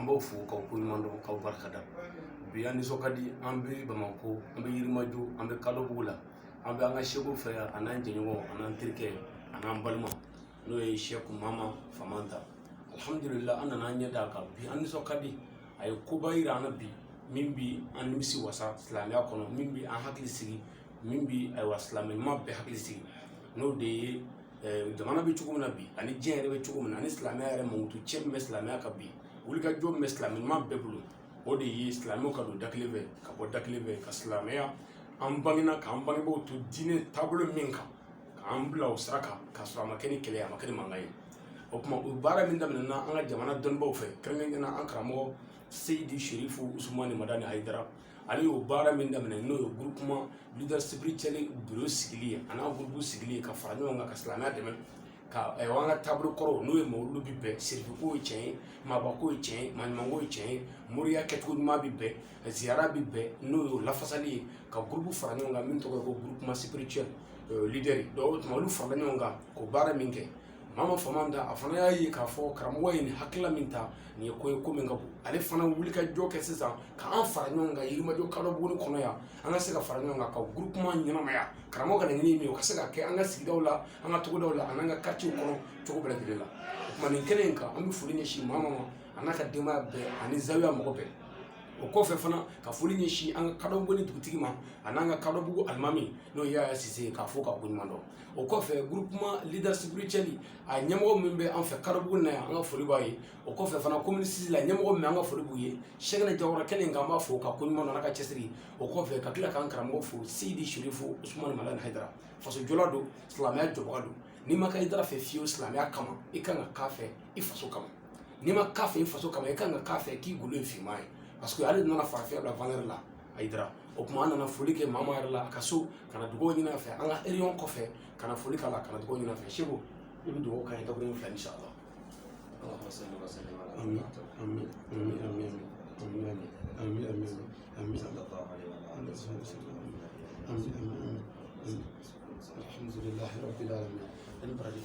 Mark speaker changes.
Speaker 1: An b'aw fo k'aw koɲuman dɔn, k'aw barika da. Bi an nisɔn ka di, an bɛ Bamakɔ, an bɛ Yirimajɔ, an bɛ Kadɔbugu la, an bɛ an ka seko fɛ yan, a n'an jɛɲɔgɔn, a n'an terikɛ, a n'an balima, n'o ye Sɛku Mama Famanta. Alhamdulillah, an nana an ɲɛ d'a kan bi, an nisɔn ka di. A ye koba yira an na bi min bi an nimisi wasa silamɛya kɔnɔ, min bi an hakili sigi, min bi ayiwa silamɛ ɲuman bɛɛ hakili sigi, n'o de ye jamana bɛ cogo min na bi, ani diɲɛ yɛrɛ bɛ cogo min na, ani silamɛya yɛrɛ mankutu cɛ min bɛ silamɛya kan bi, wulikajɔ min bɛ silamɛ ɲuman bɛɛ bolo, o de ye silamɛw ka don da kelen fɛ, ka bɔ da kelen fɛ, ka silamɛya an bangena k'an bangebaaw to diinɛ taabolo min kan, k'an bila o sira kan, k'a sɔrɔ a ma kɛ ni kɛlɛ ye, a ma kɛ ni mankan ye. O tuma, o baara min daminɛna an ka jamana dɔnnibaaw fɛ, kɛrɛnkɛrɛnnenya an karamɔgɔ Seyidi Sherifu Usumani Madani Hayidara, ale y'o baara min daminɛ, n'o ye groupement leader spirituel bureau sigili ye, a n'a groupe sigili ye ka fara ɲɔgɔn kan ka silamɛya dɛmɛ, ka ayiwa an ka taabolo kɔrɔw, n'o ye mawuludu bi bɛn, sirifuko ye tiɲɛ ye, maabako ye tiɲɛ ye, maɲumanko ye tiɲɛ ye, moriya kɛcogo ɲuman bi bɛn, ziyara bi bɛn, n'o y'o lafasali ye, ka groupe fara ɲɔgɔn kan min tɔgɔ ye ko groupement spirituel leader. Donc o tuma, olu farala ɲɔgɔn kan k'o baara min kɛ, Mama Famanta a fana y'a ye k'a fɔ karamɔgɔ ye nin hakilila min ta, nin ye ko ye, ko min ka bon. Ale fana wuli ka jɔ kɛ sisan k'an fara ɲɔgɔn kan Yirimajɔ Kadɔbuguni kɔnɔ yan, an ka se ka fara ɲɔgɔn kan ka groupement ɲɛnamaya. Karamɔgɔ ka laɲini ye min ye, o ka se ka kɛ an ka sigidaw la, an ka togodaw la, an'an ka quartier kɔnɔ cogo bɛɛ lajɛlen la. O tuma, nin kɛnɛ in kan, an bɛ foli ɲɛsin Mama ma, a n'a ka denbaya bɛɛ, ani zawiya mɔgɔ bɛɛ. O kɔfɛ fana, ka foli ɲɛsin an ka Kadɔbuguni dugutigi ma, a n'an ka Kadɔbugu alimami, n'o ye Yaya Sise ye, k'a fo k'a koɲuman dɔn. O kɔfɛ, groupement leader spirituel a ɲɛmɔgɔ min bɛ an fɛ Kadɔbugu na yan, an ka foli b'a ye. O kɔfɛ fana, commune 6 la ɲɛmɔgɔ min, an ka foli b'u ye. Sɛgɛnɛ Jawara kɛnɛ in kan, an b'a fo ka koɲuman dɔn, n'a ka cɛsiri. O kɔfɛ, ka tila k'an karamɔgɔ fo, Seyidi Sherifu Usumani Madani Hayidara, fasojɔla don, silamɛya jɔbaga don. N'i ma kɛ Hayidara fɛ fiyewu silamɛya kama, i kan ka k'a fɛ i faso kama. N'i ma k'a fɛ i faso kama, i kan ka k'a fɛ k'i golo ye finman ye, parce que ale nana farafinya bila valeur la, Hayidara. O tuma, an nana foli kɛ Mama yɛrɛ la a ka so, ka na dugawu ɲini a fɛ. An ka réunion kɔfɛ, ka na foli k'a la, ka na dugawu ɲini a fɛ. Seko, i bɛ dugawu k'an ye dakuruɲɛ fila, inshallah. Amin, amin, amin, amin, amin, amin, amin, amin, amin, amin, amin, amin. Alhamdulillahi rabbil alamin. Ani baraji.